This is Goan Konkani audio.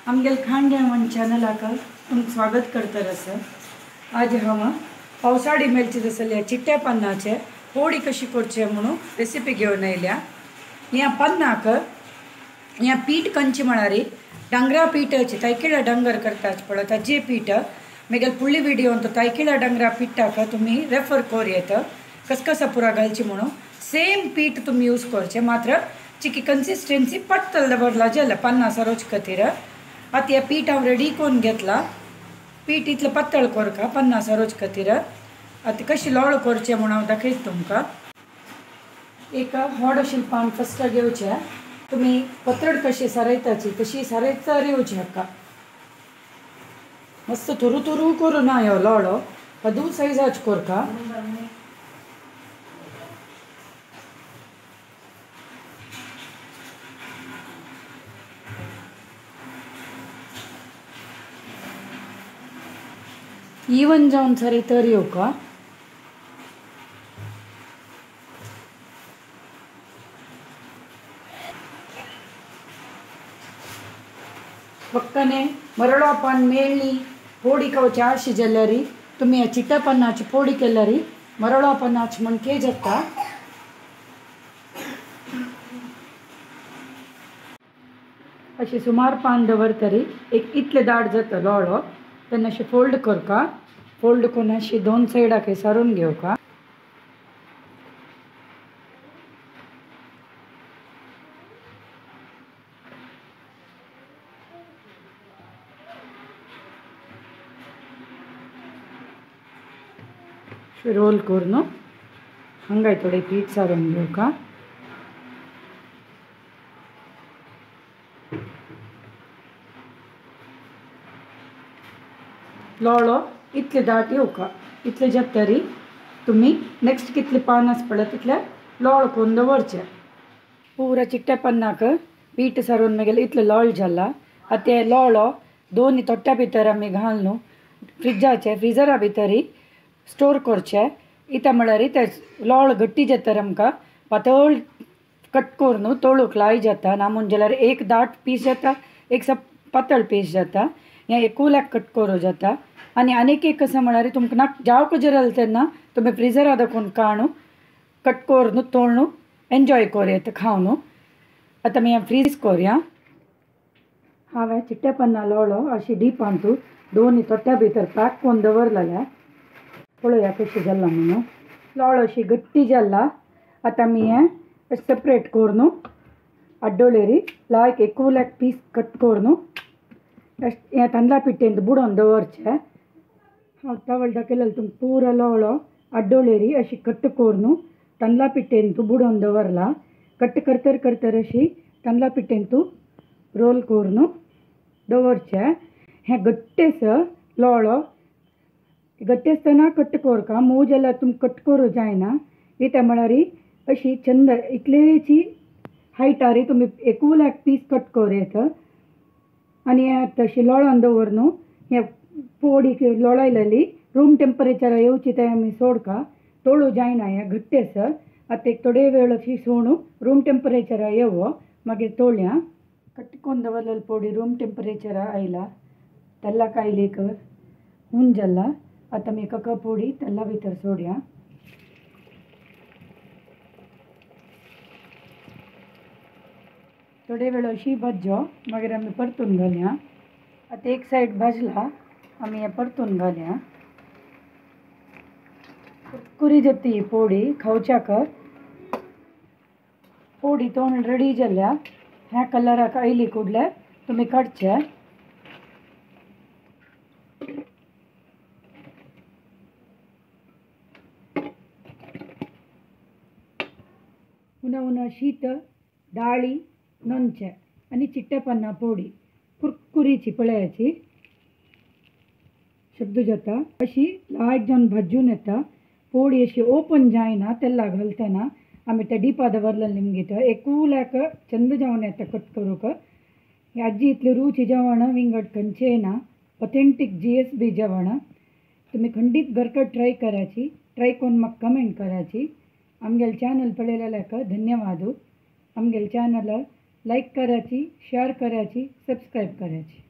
आमगेल खाण जेवण चॅनलाक तुमकां स्वागत करता आसा। आज हांव पावसाळी मेळची जासल्या चिट्ट्या पान्नाचे पोडी कशी करचे म्हणून रेसिपी घेवन आयल्या। ह्या पान्नाक ह्या पीठ कंची म्हळ्यार डांगरा पीठाची तायकिळा डांगर करतात पळय ताजे पीठ मागीर फुडली व्हिडियोन तो तायकिळा डांगरा पिठाक तुमी रेफर कर येता कसकसा पुरा घालची म्हणून सेम पीठ तुमी यूज करचे, मात्र चिकी कन्सिस्टन्सी पट्टल दवरला जाल्यार पन्नास रोज खातीर। आतां हें पीठ हांव रेडी करून घेतला। पीठ इतलें पातळ करका 50 रोज खातीर। आतां कशी लोळ करचें म्हूण हांव दाखयता तुमकां। एक व्हड अशें पान फस्ट घेवचें, तुमी पत्रड कशी सारयताची तशी सारयता येवची हाका मस्त तुरू तुरू करूं ना ह्यो लोळो पदू सायजाच करका। इवन जावन सारी तर येवका। पक्कने मरळो पान मेळ्ळी पोडी खावची आशी जाल्यार तुमी ह्या चिट्ट्या पानाची पोडी केल्यार मरळो पानाची म्हण के जाता। अशें सुमार पान दवरतरी एक इतलें दाट जाता लोळो, तेन्ना अशें फोल्ड करका। फोल्ड करून अशी दोन सायडाक सारून घेवका। रोल करून हांगाय थोडे पीठ सारून घेवका। लोळो इतले दाट येवका, इतले जातरी तुमी नेक्स्ट कितले पान आसा पळय तितले लोळ करून दवरचे। पुरा चिट्ट्या पानाक पीठ सारून मागीर इतले लोळ जाला। आतां ते लोळो दोन तोट्या भितर आमी घाल न्हू फ्रिजाचे फ्रिजरा भितरी स्टोर करचे। इता म्हळ्यार ते लोळ घट्टी जाता आमकां पातळ कट करून तळूंक लाय जाता ना म्हूण जाल्यार एक दाट पीस जाता, एक पातळ पीस जाता, हें एकूल्याक कट करूं जाता। आनी आनीक एक आसा म्हळ्यार तुमकां ना जावक जर तेन्ना तुमी फ्रिजरा दाखोवन काणू कट करून तळून एन्जॉय करूं खावन। आतां आमी फ्रीज करुया। हांवें चिट्ट्या पान्ना लोळो अशी डीपांतू दोन तोट्या भितर पॅक करून दवरलेलें, पळोवया कशें जालां म्हणून। लोळ अशी गट्टी जाला। आतां आमी हें सेपरेट करून आड्डोळेरी लायक एकूल्याक पीस कट करून हें तांदळा पिठेंत बुडोवन दवरचें। हांव तवळ दाखयलें तुमकां पुरो लोळो आड्डोळेरी अशी कट करून तांदळा पिठेंत बुडोवन दवरला। कट करतर करतर अशी तांदळा पिठेंत रोल करून दवरचें। हें गट्टेस लोळो गट्टे आसतना कट करका, मोव जाल्यार तुमकां कट करूं जायना। इत्या म्हळ्यार अशी चंद इतलेची हायटारी तुमी एकूल्याक पीस कट करूं येता। आनी तशी लोळोन दवर न्हू हे पोडी लोळयलेली रूम टेंपरेचर येवची ते आमी सोडका, तोळू जायना हें घट्ट आसा। आतां एक थोडे वेळ अशी सोडू रूम टेंपरेचर येवो मागीर तोळया। कट करून दवरलेली पोडी रूम टेंपरेचर आयला, तेल्लाक आयलीक हून जाला। आतां आमी एका पोडी तेल्ला भितर सोडया। थोडे वेळ अशी भाजयो मागीर आमी परतून घालया। आतां एक सायड भाजला आमी हें परतून घालया। कुरकुरी जाता ही पोडी खावच्याक। पोडी तोंड रेडी जाल्या। ह्या कलराक आयली कुडले तुमी काडचे। उना उना शीत दाळी लोणचें आनी चिट्ट्या पान्ना पोडी कुरकुरीची पळयाची शब्द जाता। अशी लायक जावन भाजून येता पोडी, अशी ओपन जायना तेल्ला घालतना आमी त्या डिपा दवरलें निमगीत एकूल्याक चंद जावन येता कट करूंक। आजी इतली रुची जेवण विंगड खंयचें ना, ऑथेंटीक GSB जेवण। तुमी खंडीत घरकट ट्राय कराची, ट्राय करून म्हाका कमेंट कराची। आमगेले चॅनल पळयलेल्याक धन्यवाद। आमगेले चॅनल लाईक करायची, शेअर करायची, सबस्क्राईब करायची।